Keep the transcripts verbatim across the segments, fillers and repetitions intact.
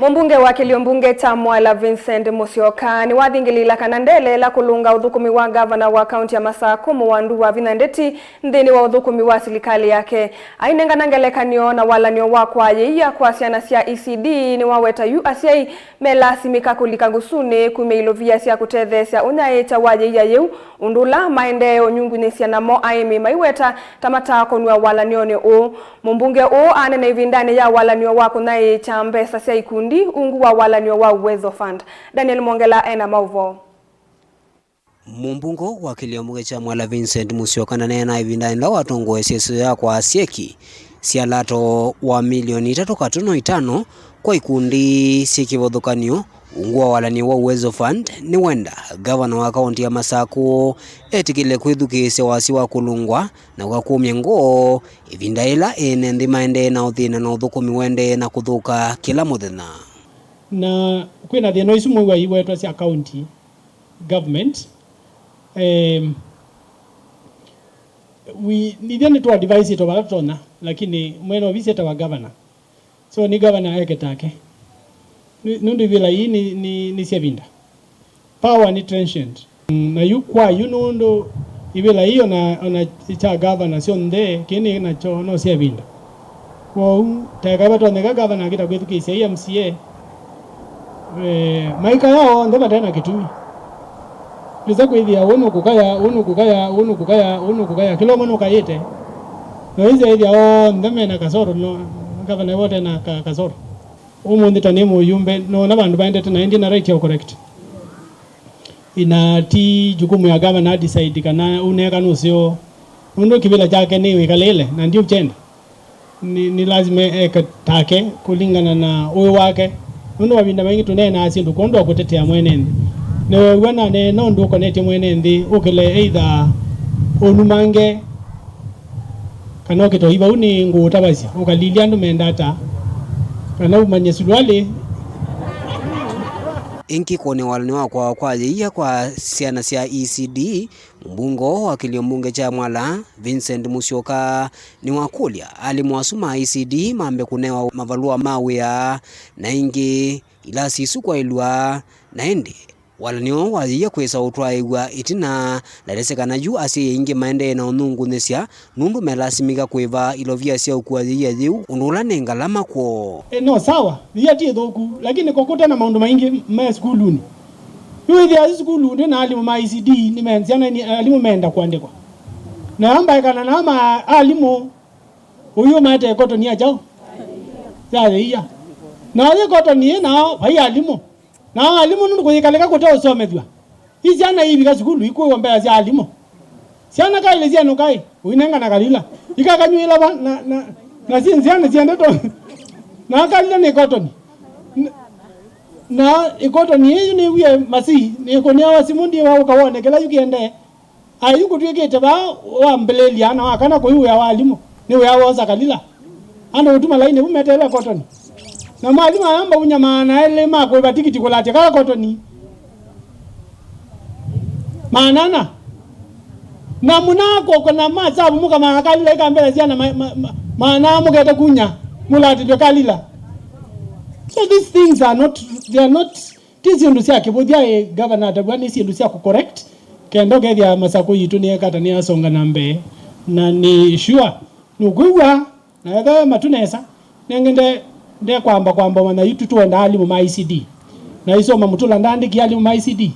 Mũmbunge wa kĩlio mbunge kya Mwala Vincent Musyoka nĩwathingĩlĩĩla kana ndeleela kũlũnga ũthũkũmi wa ngavana wa kaunti ya Masakũ Mũwandu Wavinya Ndeti nthĩnĩ wa ũthũkũmi wa silikalĩ yake. Ainengana ngelekany'o na walan'yo wa kũaĩĩa kwa syana sya E C D, nĩwaweta yu asyai melasimĩka kũlika ngũsũnĩ kumya ilovia sya kũtetheesya ũnyaĩĩkya wa yĩia yĩu, ũndũ ũla maendee ũnyungunyĩsya namo aĩmi maiweta ta mataakonw'a walan'yonĩ ũũ. Mũmbunge ũũ anena ĩvindanĩ ya walan'yo wa kũnyaĩĩkya mbesa sya ikundi ungu wa walan'yo wa Uwezo Fund. Daniel Mwongela ena maũvoo. Mũmbunge wa kĩlio mbunge kya Mwala Vincent Musyoka ndaneena ĩvindanĩ yĩla watongoesye ĩseo ya kwa syeki sya lato wa milioni itatũ katuno itano kwa ikundi syĩ kĩvathũkany'o ungu wa walan'yo wa Uwezo Fund, nĩwenda ngavana wa kaunti ya Masakũ etĩkĩle kwĩthukĩĩsya wasya wa kũlũngwa na ũkakumya ngoo ĩvinda yĩla ene nthĩ maendee na ũthĩna na ũthũkũmi ũendee na kũthũka kĩla mũthenya. Na kwĩna thĩna isu mwĩw'a iwetwa sya county government. Em, we, ithyĩ nĩtũadviseĩtwe vala tũtonya, lakini mwene ovisi etawa governor. So nĩ governor eke take. Nĩ- nũndũ ivĩla ii nĩ, nĩ, nĩ sya ĩvinda. Power nĩ transient. Mm, na yu kwa yu nũndũ ivĩla ii ona, ona kya governor syonthe kĩĩ nĩ nakyo no sya ĩvinda. Kwoou taeka vatonyeka governor akĩta kwĩthukĩĩsya ii M C A, eh, maikaya onthe vate na kĩtumi. Nĩsa kwĩthĩa ũũ nũkũkaya, ũũ nũkũkaya, ũũ nũkũkaya, ũũ nũkũkaya, kĩla ũmwe nũkayĩte. Na ĩsya ĩthĩa onthe mena kasoro, no ngavana wote na ka, kasoro. Ũmũnthĩ ta nĩ mũyumbe, nona vandũ vaendete na ĩndĩ na right ya correct. Ina ti jukumu ya gavana a decide kana ũneka nũseo. Nũndũ kĩvĩla kyake nĩ wĩkalĩle na ndiũkyenda. Nĩ, nĩ lazima eke take kũlingana na ũĩ wake. Nũndũ mavinda maingĩ tũneenaa syĩndũ kwondũ wa kũtetea mwene nthĩ. Nĩweew'a naneena ũndũ ũkonetye mwene nthĩ ũkĩle either ũnumange kana ũkĩtoiva ũu nĩ ngũũtavasya ũkalilya andũ menda ata kana umanye sulualĩ. Ĩngĩ kũnĩ walanĩ wa kwawa kwa yĩia kwa syana sya E C D, mũmbunge wa kĩlio mbunge kya Mwala, Vincent Musyoka, nĩwakũlya alimũ asu ma E C D mambe kũnewa mavalũa ma wĩa, na ĩngĩ ilasi isu kwaĩlw'a, na ĩndĩ walanĩ ũũ wayĩie kwĩsa ũtwaĩw'a ĩtina, na ndesĩ kana yu asyai aingĩ maendee na ũnyungunyĩsya nũndũ melasimĩka kũĩva ilovia sya ũkua yĩia yĩu, ũndũ ũla nĩ ngalama kwoo. E, no sawa, yĩia ti ĩthũku, lakini kokũte na maũndũ maingĩ me sukulunĩ. Yu wĩthĩa yu sukulu ndĩ na alimũ ma E C D, nĩ me-, syana nĩ alimũ meenda kũandĩkwa. Na ambaĩkana na ma alimũ, ũyũ maete kotoni ya kyaũ? Ya yĩia. Na yĩ kotoni ĩ nao vai alimũ. Nao alimũ nũndũ kũyĩkalĩka kũte ũsomethw'a, i syana iivika sukulu ikũĩwa mbesa sya alimũ. Syana kaĩlĩ syenũka ĩ, ũinengana kalila, ikakanyuĩla va, na, na, na syĩ nzĩa nĩsyendetwe. Na kalila nĩ kotoni. N-, na ĩkotoni ĩyu nĩwie masi, nĩkũnĩawa simũ ndiwa ũka wone kĩla yu kĩendee. Ayu kũtw'ĩkĩte vaa wambĩlĩlya na wakana kũi wĩa wa alimũ, nĩ wĩa wosa kalila. Andũ kũtuma lainĩ vu meteele kotoni. Na mwalimũ ayamba unya maana elĩ ma kũĩva tikiti kũlatya kala kotoni. Maana ana. Na mũnakoko na masavu mũkamaka kalila ikambela syana ma, ma, ma, maana mũkete kunya mũlatĩlwe kalila. So these things are not, they are not Ti syĩndũ sya kĩvũthya, ĩ, Governor atavw'a nĩ syĩndũ sya kũ correct, kenda ũkethĩa Masakũ yitũ nĩyeka ata nĩyasonga na mbee, na nĩ sure nũkwĩw'a, na ethĩwa we matu nesa, nenge nde, ndekwamba kwamba ũmanya yitũ tũendaa alimũ ma E C D. Na isoma Mũtũla ndaandĩkie alimũ ma E C D.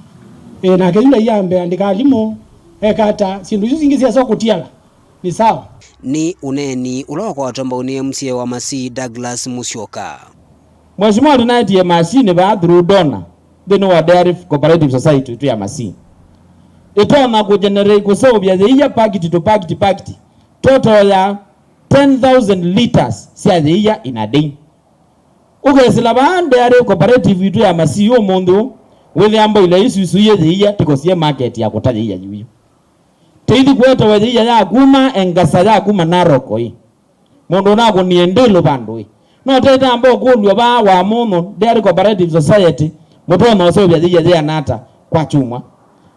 Ĩ, nake yu ndaiambe andĩka alimũ, eka ata, syĩndũ isu singĩ syesa kũtiala. Nĩ sawa. Nĩ ũneeni ũla wakwatwa mbau nĩ M C A wa Masii, Douglas Musyoka. Mheshimiwa, tũnaetie machine vaa through donor nthĩnĩ wa Dairy Cooperative Society itũ ya Masii. Ĩtonya kũgenerate, kũseũvya yĩia pakiti to pakiti pakiti, total ya ten thousand liters sya yĩia in a day. Ũkesĩla vaa Dairy Cooperative itũ ya Masii ũmũnthĩ ũũ, wĩthĩa mboilo isu isũie yĩia, tĩkosie market ya kũta yĩia yuyu. Tĩithi kũetewa yĩia ya kuma Engasa, ya kuma Narok ĩ. Mũndũ ũnakũnie ndĩlũ vandũ ĩ. No tĩtamba ũkũlw'a vaa Wamũnyũ Dairy Cooperative Society, mũtonya ũseũvya yĩia yĩana ata kwa kyumwa?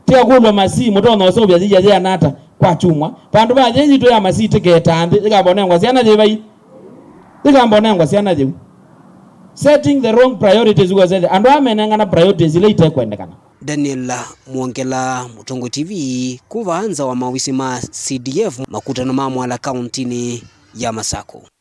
Tĩakũlw'a Masii, mũtonya ũseũvya yĩia yĩana ata kwa kyumwa? Vandũ va yĩĩ yitũ ya Masii tĩketaa nthĩ, yĩkamba ũnengwa syana yĩvai? Yĩkamba ũnengwa syana yĩu? Setting the wrong priorities, ũkasethya andũ aa menengana priorities ila itekwendekana. Daniel Mwongela, Mũtongoi T V, kuva nza wa mawisi ma C D F, makutano ma Mwala kauntinĩ ya Masakũ.